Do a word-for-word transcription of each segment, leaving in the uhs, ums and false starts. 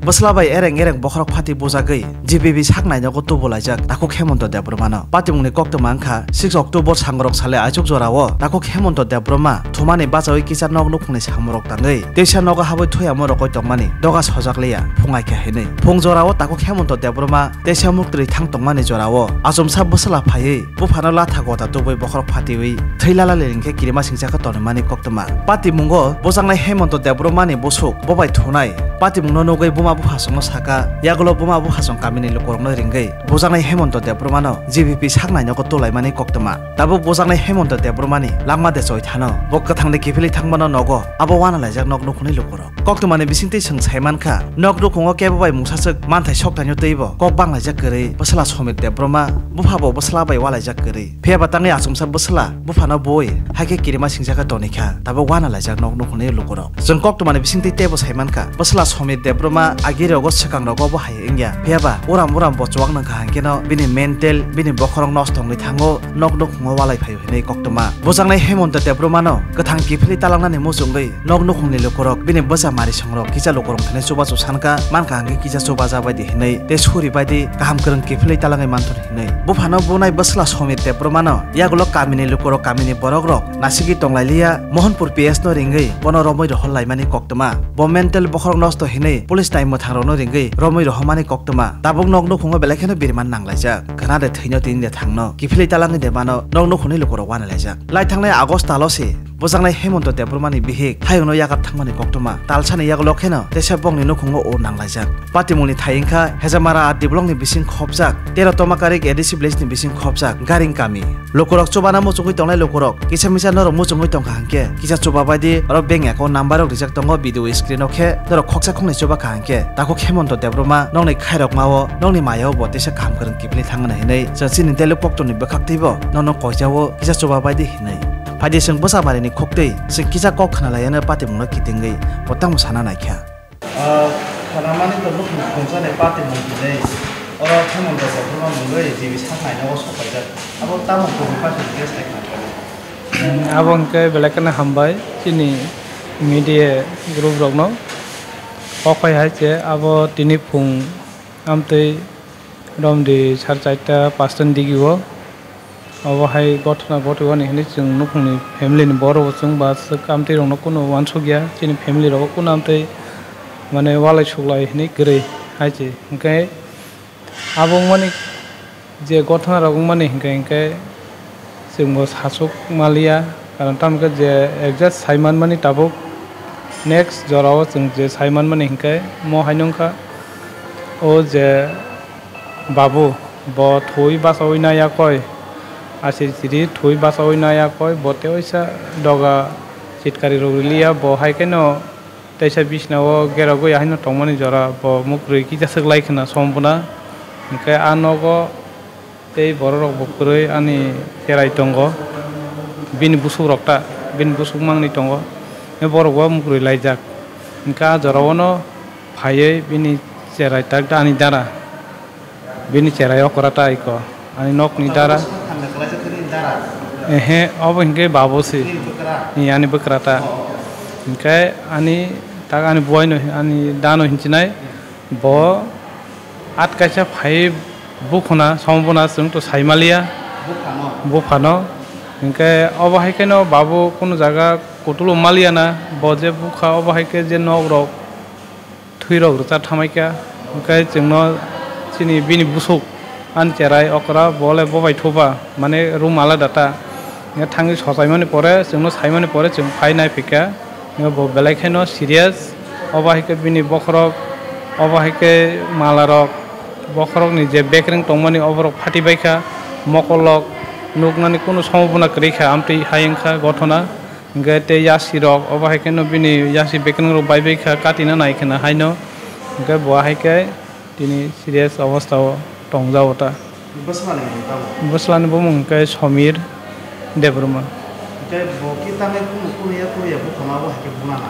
Bwsla bai ereng ereng bokhorok phati bujagwi G B B sak nainogo tubu laijak takhuk Hemonto Debbarmano. Patimungni koktwma wngkha six October sangorok sale aichuk jorao takhuk Hemonto Debbarma thumani bachaui kisa nok nukhungni samurok tangwi teisa nogo habwi thuyamo rokoi tongmani doga sojak liya phungai kha hinwi. Phung jorao takhuk Hemonto Debbarma teisa muktwi thang tongmani jorao achomsa bwsla phaiwi buphano latha gota tubui bokhorok phatiwi thwi lala leleng khe kirima singcha khe tonimani koktwma. Patimungo bujaknai Hemonto Debbarmani busuk bobai thunai patimungno nugwi buma buphasongno saka, yagulo buma buphasong kamini lukurokno ringwi bujaknai Hemonto Debbarmano G B P sak nainogo tulaimani koktwma. Tabuk bujaknai Hemonto Debbarmani langma de choi thano bo kwthangni kiphilwi thangmano nogo abo wana laijak nok nukhungni lukurok. Koktwmani bisingtwi chwng sai mankha, nok nukhungo kebo bai mungsaswk manthai soktaino twibo kok banglaijak kwrwi bwsla Somir Debbarma, buphabo bwsla bai walaijak kwrwi. Phiyaba tangwi achomsa bwsla buphano bui hai khe kirima singcha khe tonikha, tabuk wana laijak nok nukhungni lukurok. Chwng koktwmani bisingtwi teibo sai mankha, bwsla Somir Debbarma agi rogo swkang rogo bo hai wngya, phiyaba uram uram bo chuak nangkha hwnkhe no bini mental, bini bokhorok nosto wngwi thango, nok nukhungo walai phaio hinwi koktwma. Bujaknai Hemonto Debbarmano kwthang kiphilwi talangnani muchungwi nok nukhungni lukurok bini bwsa mari songrok kisa lukurok thani chubachu sankha, mankha hwnkhe kisa chubaja baidi hinwi tei suri baidi kaham kwrwng kiphilwi talangwi manthun hinwi. Buphano bunai bwsla Somir Debbarmano yagulo kamini lukurok, kamini borokrok nasigwi tonglailiya, Mohanpur P S no ringwi bono romwi rohor laimani koktwma. Bo mental bokhorok nosto hinwi police nai mwthangrokno ringwi romwi rohormani koktwma. Tabuk nok nukhungo belai kheno biriman nanglaijak. Khna de thwino tini de thangno. Kiphilwi talangwi de mano nok nukhungni lukurok wana laijak. Lai thangnai August talo se bujaknai Hemonto Debbarmani bihik hayungno yakar thangmani koktwma. Talsani yagulo kheno teisa bongni nukhungo ur nanglaijak. Patimungni thai wngkha Hejamara R D blockni bising khopjak tero Tomakarik A D C villageni bising khopjak Garing kami. Lukurok chubana muchungwi tongnai lukurok kisa misa norok muchungwi tongkha hwnkhe kisa chuba baidi oro bank account number rok rijak tongo video screen o khe norok khoksa khoknwi chuba kha hwnkhe takhuk Hemonto Debbarma nokni khairokmao nokni mayao bo teisa kaham kwrwng kiphilwi thangna hinwi chwng chini tele koktwmni bwkhaktwibo nono koichao kisa chuba baidi hinwi. Phaidi chwng bwsa marini khuktwi chwng kisa kok khna laiano patimungno kitingwi bo tamo sana naikha. Ah, khwnamani to nukhung khungsani patimung hinwi oro Hemonto Debbarma mungwi G B sak nainogo sopaijak. Abo tamo kubui patimung khe sai khna khe. Abo hwnkhe belai kheno hambai chini media group rokno. Okhai hai se abo tini phung amtwi romdi sar charta pasta ni digi o. Obo hai gothona gotwi ani hinwi chwng nukhungni family ni borok bo chwng ba swk amtwi rokno kunu uansukya, chini family rogo kunu amtwi mane walai suklai hinwi kwrwi hai se. Hwnkhe abo wngmani je gothona rok wngmani hinkhe, hinkhe chwngbo sachuk maliya, karon tamo khe je exact sai manmani tabuk next jorao chwng je sai manmani hinkhe mo haino wngkha o je Babu, bo thwi bachaui naiya koi, asiri siri thwi bachaui naiya koi, bo teisa doga chitkari rok riliya, bo hai kheno teisa bisna o gerogwi haino tongmani jora, bo mukrwi kisa swk lai khna sombuna, hinkhe a nogo tei borok rok bo kwrwi ani cherai tongo, bini busuk rok ta, bini busuk mangni tongo, borok bo mukrwi laijak, hinkhe a jora o no phaiwi bini cherai tak ta ani dara. Bini cherai okra ta iko. Ani nokni dara. Ehe, obo hinkhe babo se. Ni ani bwkra ta. Hinkhe ani tak ani buaino, ani dano hinchinai. Bo at kaisa phai bukhuna, sombuna chwng to sai maliya. Buphano. Hinkhe obo hai kheno babo kunu jaga kutulo maliya na. Bo je bukha obo hai khe je nok rok thwi rok rwchap thamai kha, hwnkhe chwngno chini bini busuk ani cherai okra bo le bobai thuba, mane room alada ta. Hwnkhe thangwi sochaimani pore, chwngno saimani pore chwng phai nai phi kha. Hwnkhe bo belai kheno serious, obo hai khe bini bokhorok, obo hai khe malarok, bokhorokni je bekreng tongmani oborok phati bai kha, mokolrok nuknani kunu sombobona kwrwi kha, amtwi hai wng kha gothona. Hwnkhe tei yasi rok, obo hai kheno bini yasi bekreng rok bai bai kha, katina nai khna haino. Hwnkhe bo hai khe tini serious obostha o tongjago ta. Bwsla ni mung tamo? Bwsla ni bumung hwnkhe Somir Debbarma. Hwnkhe bo khe tamo kunu kunu ya kunu ya buphano abo hai khe buna na?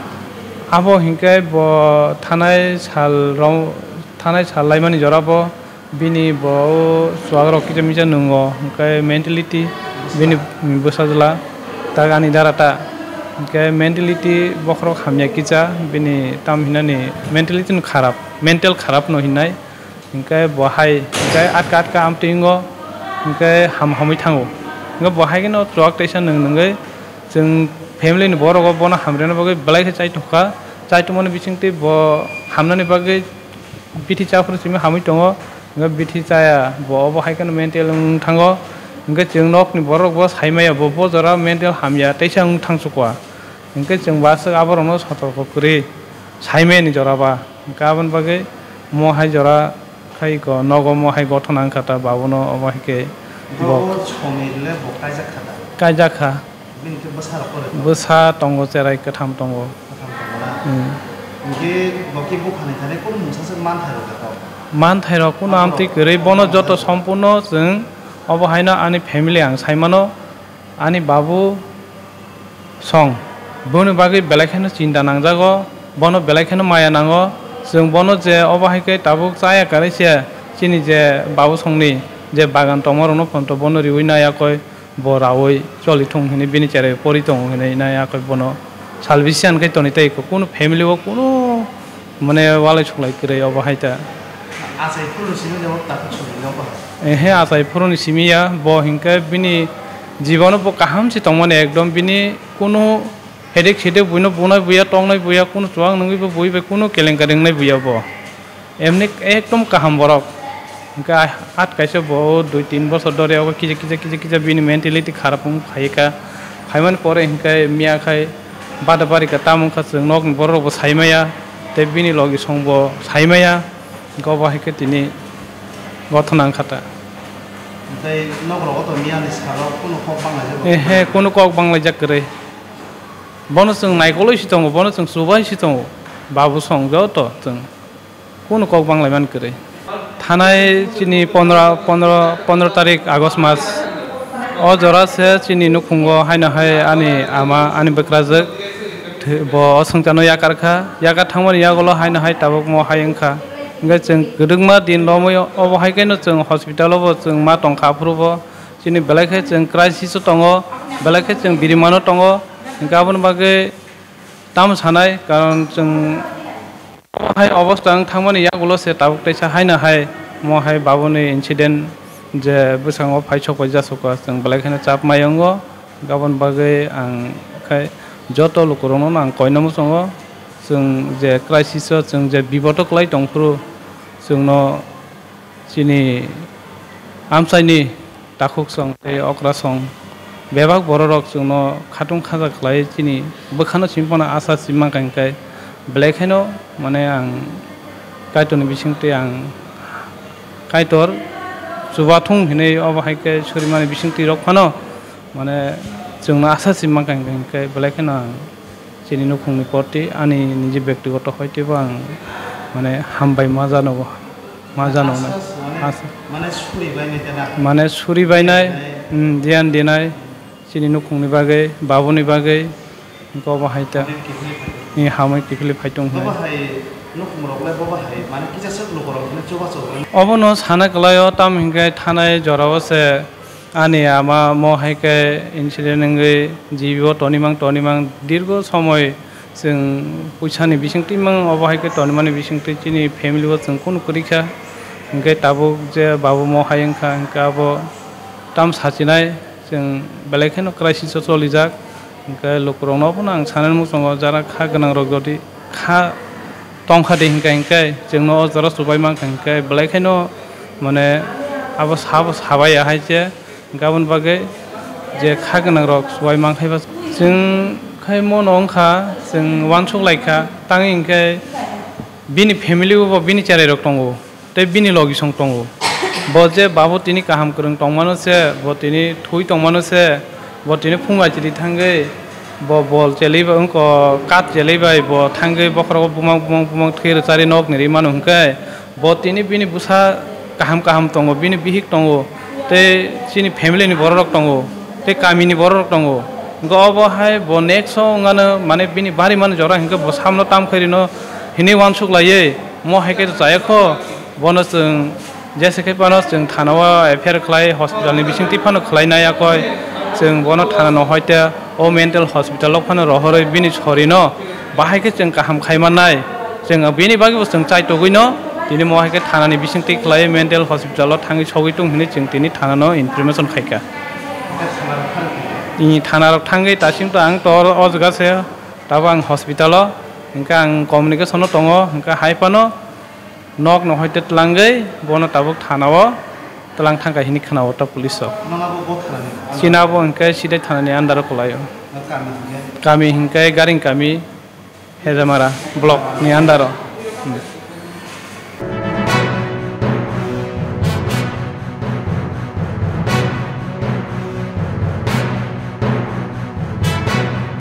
Abo hwnkhe bo thanai sal rok, thanai sal laimani jora bo. Bini bo o chuwak rok kisa misa nungo, hwnkhe mentality bini bwsajla tak ani dara ta. Hwnkhe mentality bokhorok hamya kisa, bini tam hinani mentality no kharap, mental kharap no hinai. Hwnkhe bo hai, hwnkhe atka atka amtwi wngo, hwnkhe ham hamwi thango. Hwnkhe bo hai kheno chuwak teisa nwng nwngwi chwng family ni borok o bono hamrwna bagwi belai khe chai tongkha. Chai tongmani bisingtwi bo hamnani bagwi bithi chaphuru simi hamwi tongo, hwnkhe bithi chaya, bo obo hai kheno mental wng thango, hwnkhe chwng nokni borok bo sai maya, bo, bo jora mental hamya, teisa wng thangsukwa, hwnkhe chwng bo aswk aborokno sotorko kwrwi sai maya ni jora ba, hwnkhe aboni bagwi mo hai jora khai ko nogo mo hai gothona wngkha ta, babono obo hai khe bo. Bo somoi le bo kaijak kha ta? Kaijak kha. Bini khe bwsa rok kore to? Bwsa tongo, cherai kwtham tongo. Kwtham tongo na? Hmm. Hwnkhe bo khe buphani thani kunu mungsa se manthai rok da to? Manthai rok kunu amtwi kwrwi, bono joto sompurno chwng obo haino ani family ang sai mano, ani babu song boni bagwi belai kheno chinta nangjago, bono belai kheno maya nango. Chwng bono je obo hai khe tabuk chaya kwrwi se chini je babu songni je bagan tongma rokno phonto bono riui nai yakoi. Bo raui choli thung hwnwi bini cherai pori tongo hwnwi nai, akoi bono salvation khe toni tei kunu family o kunu mane walai suklai kwrwi obo hai ta. Achai phuru simi de takhuk simi de obo hai? Ehe, achai phuru ni simi ya, bo hinkhe bini jibon o bo kaham se tongmani, ekdom bini kunu headache headache buino bunai buya, tongnai buya, kunu chuwak nungwi bo bui bai kunu kelenkari wngnai buya bo. Emni ekdom kaham borok. Hwnkhe a-, at kaisa bo dui tin bosor dori obo kisa, kisa, kisa, kisa bini mentality kharap wng phai kha. Phaimani pore hwnkhe miya khai bada bari kha, tamo wngkha chwng nokni borok rok bo sai maya, tei bini logi song bo sai maya, hwnkhe obo hai khe tini gothona wngkha ta. Tei nok rogo to miya ni salo kunu kok banglaijak? Ehe, kunu kok banglaijak kwrwi. Bono chwng naikolwi si tongo, bono chwng chubai si tongo, babu song joto chwng. Kunu kok banglaimani kwrwi. Thanai chini pondro, pondro, pondro tarik August mas. O jora se chini nukhungo haino hai ani ama, ani bwkrajwk thwi-, bo o swngcharno yakar kha. Yakar thangmani yagulo haino hai tabukmo hai wngkha. Hwnkhe chwng kwdwkma din romwi obo hai kheno chwng hospital o bo chwng ma tongkha aphuru bo. Chini belai khe chwng crisis o tongo, belai khe chwng birimano tongo. Hwnkhe aboni bagwi tamo sanai, karon chwng hai obosta wng thangmani yagulo se tabuk teisa haino hai mo hai babuni incident je bwskango phai sok pai jasukha, chwng belai kheno chap mai wngo. Aboni bagwi ang khai joto lukurokno ang koina muchungo, chwng je crisis o chwng je biboto kwlai tongphuru chwngno chini amchaini takhuk song tei okra song bebak bororok chwngno khatung khaja khlai chini bwkhano simi phano asa simi mankha, hwnkhe belai kheno mane ang Kaitorni bisingtwi ang Kaitor chubathung hinwi obo hai khe surimani bisingtwi rok phano mane chwngno asa simi mankha, hwnkhe belai kheno ang chini nukhungni proti ani niji bektigoto hoitebo ang mane hambai ma jano, ma jano. Asa, asa, mane, asa. Mane suri bainai tena? Mane suri bainai, dinai. Mm, diyan dinai, chini nukhungni bagwi, babuni bagwi, hwnkhe obo hai ta. Hamwi kiphilwi phai tong. Ni hamwi kiphilwi phai tong hinwi. Bobo hai nukhungrok le bobo hai, mane kisa swk lukurok hinwi chubachu. Obono sana kwlaio, tamo hinkhe thanai jorao se ani ama mo hai khe incident wngwi G B o tonimang tonimang dirgo somoi chwng puisani bisingtwi mang, obo hai khe tonimani bisingtwi chini family o chwng kunu kwrwi kha, hinkhe tabuk je babu mo hai wngkha, hinkhe abo tam sachinai chwng belai kheno crisis o cholijak, hinkhe lukurokno phano ang sanani muchungo jara kha gwnangrok jodi kha tongkha de hinkhe, hinkhe chwngno o jora chubai mankha, hinkhe belai kheno mane abo sabo sabaiya hai se. Hwnkhe aboni bagwi je kha gwnangrok chubai mankhai ba chwng khai mono wngkha, chwng uansuk lai kha, tang hinkhe bini family o bo bini cherairok tongo tei bini logisong tongo. Bo je babo tini kaham kwrwng tongmano se, bo tini thui tongmano se, bo tini phung achili thangwi bo bol chelwi ba wngkha, kat chelwi bai bo thangwi bokhorogo bumang bumang bumang thwi rwchari nok ni rwi mano hwnkhe, bo tini bini bwsa kaham kaham tongo, bini bihik tongo, tei chini family ni bororok tongo, tei kami ni bororok tongo. Hwnkhe obo hai bo next o wngmano, mane bini bari mani jora hinkhe bo samno tam khairino hinwi uansuk laiwi, mo hai khe chaya kho, bono chwng jesa khe phano chwng thana o F I R khlai, hospital ni bisingtwi phano khlai nai yakoi. Chwng bono thana no hoite o mental hospital o phano rohorwi bini sorino bahai khe chwng kaham khai mannai. Chwng bini bagwi bo chwng chaitogwi no tini mo hai khe thana ni bising twi khlai mental hospital o thangwi sogwi tung hinwi chwng tini thana no information khai kha. Thana rok thangwi dasim to ang to o jaga se tabo ang hospital o hwnkhe ang communication o tongo hwnkhe hai phano nok no hoite twlangwi bono tabuk thana o twlang thangkha hinwi khna o ta police rok. Nono bo bo thana ni? China bo hwnkhe sidai thana ni under o kwlai o. Kami hwnkhe? Kami hwnkhe Garing kami Hejamara block ni under o.